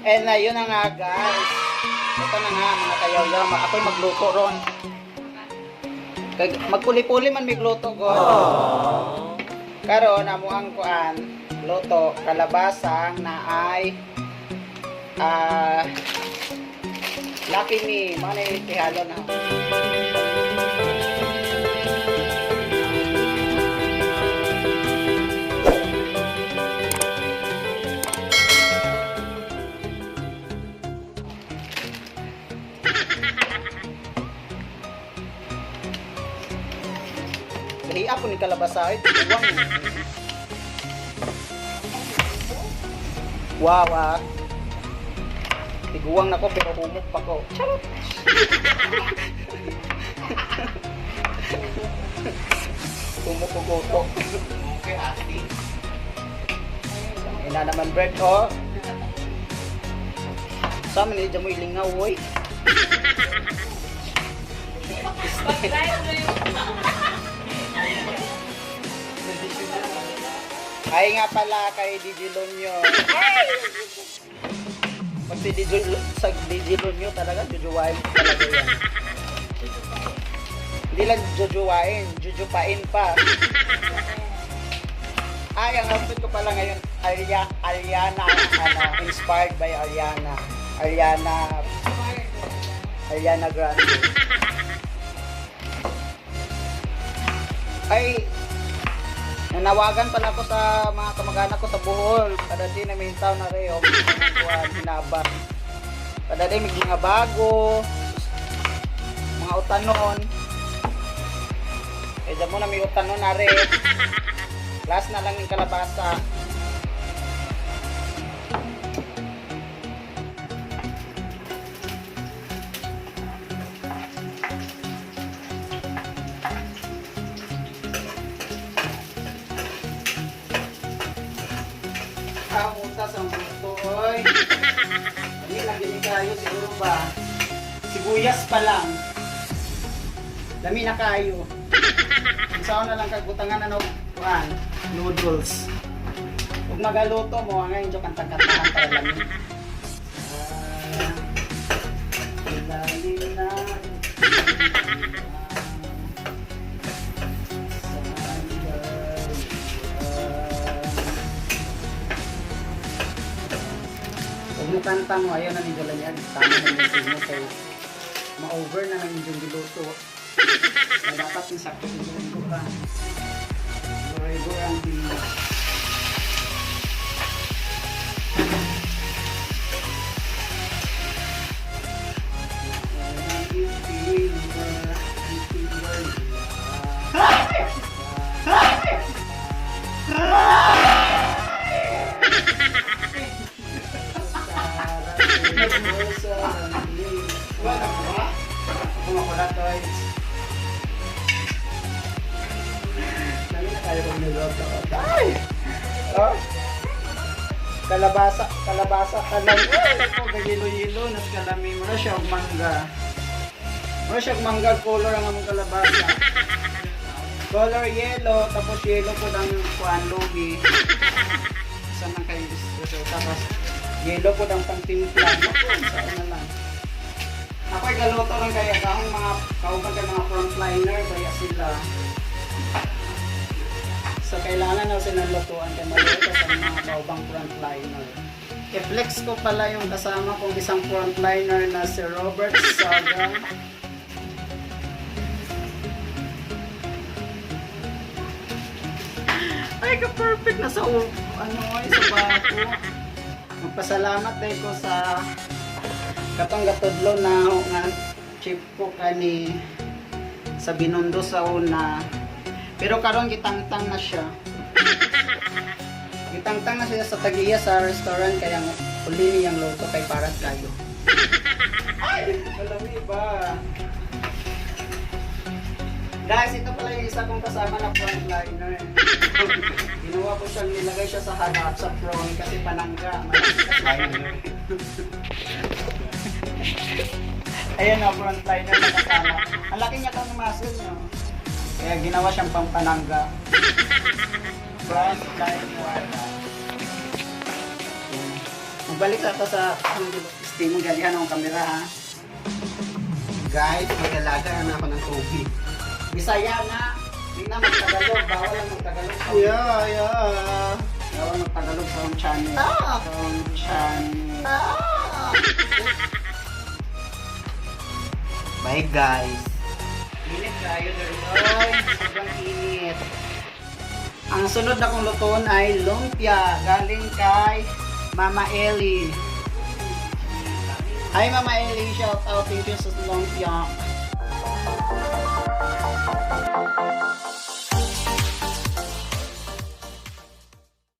And na yun na nga, guys. Ito na nga, mga kayaw-yaw. Ako'y magluto ron. Kay magpuli-puli man migluto god. Karon amo ang kuan luto kalabasa na ay Lucky Me, mao na ihalo na. Dali ako ni kalabasa ay tiguang. Wow ah. Tiguang na ko pero humok pa ko. Charot. Humok ko goto. Okay, ate. Ina naman bread oh. Sa man ni mo ilingaw oy. Ay nga pala kay DJ Lonyo. Ay! Pag si DJ, sa DJ Lonyo talaga, jujuwain ko talaga yan. Hindi lang jujuwain, jujupain pa. Ay, ang outfit ko pala ngayon, Ariana, ano, inspired by Ariana. Ariana, Ariana Grande. Ay, nanawagan pala ako sa mga kamag-anak ko sa Bohol. Kada di na may taon na rin, oh, mga hinaba. Kada di may mga bago, mga utanon. Eh, dyan mo na may utanon na rin. Last na lang yung kalabasa. Ah, utas ang gusto, oy. Hindi lang gini kayo, siguro ba? Sibuyas pa lang. Dami na kayo. Isa na lang kagutangan ano, kuan, noodles. Ug magaluto mo, ang ngayon joke ang tagkatahan para lang. Ah, ilalim na. Huwag mo kanta mo, ayaw na ni Jolanian. Tama na yung sino kay ma-over na lang yung giluto. Kaya dapat yung sakto yung ko pa. Forever ang tingin. Wala ko ba? Ako makulat, guys. Dami na tayo kung niluto. Ay! Oh. Kalabasa, kalabasa, kalam. Ay, ako, gagilo-yilo, nas kalami. Mura siya og mangga. Mura siya og mangga color ang among kalabasa. Color yellow, tapos yellow po ang kuan lugi. Isa man kayo resulta. Tapos yellow po ang pangtimpla. Naku, saan na lang. Ako'y galuto lang kaya kahong mga kauban kay mga frontliner kaya sila. So kailangan na silang lutuan kay maluto sa mga kaubang frontliner. I-flex ko pala yung kasama kong isang frontliner na si Robert Saga. Ay, ka-perfect na sa ano ay sa bako. Magpasalamat dahil ko sa katong gatudlo na nga chip ko kani sa Binondo sa una. Pero karon gitangtang na siya. Gitangtang na siya sa Tagiya sa restaurant kaya ang uli niyang luto kay parat kayo. Ay, alam iba. Guys, ito pala yung isa kong kasama na frontliner. Ginawa ko siyang nilagay siya sa harap, sa front, kasi panangga. Malaki kasi. Ayan o, frontliner na kasama. Ang laki niya kang muscle, no? Kaya ginawa siyang pampanangga. Frontline wala. Magbalik sa ta sa steam mo galihan ang kamera ha. Guys, magdalaga na ako ng tubig. Bisaya na. Di na magtagalog, bawal ang magtagalog sa Yeah. Bawal magtagalog sa akong channel. Ah! Sa akong channel. Ah! Bye, guys. Init kayo diri oy. Sobrang init. Ang sunod na kong lutuon ay lumpia galing kay Mama Ellie. Hi, Mama Ellie, shout out, thank you sa lumpia.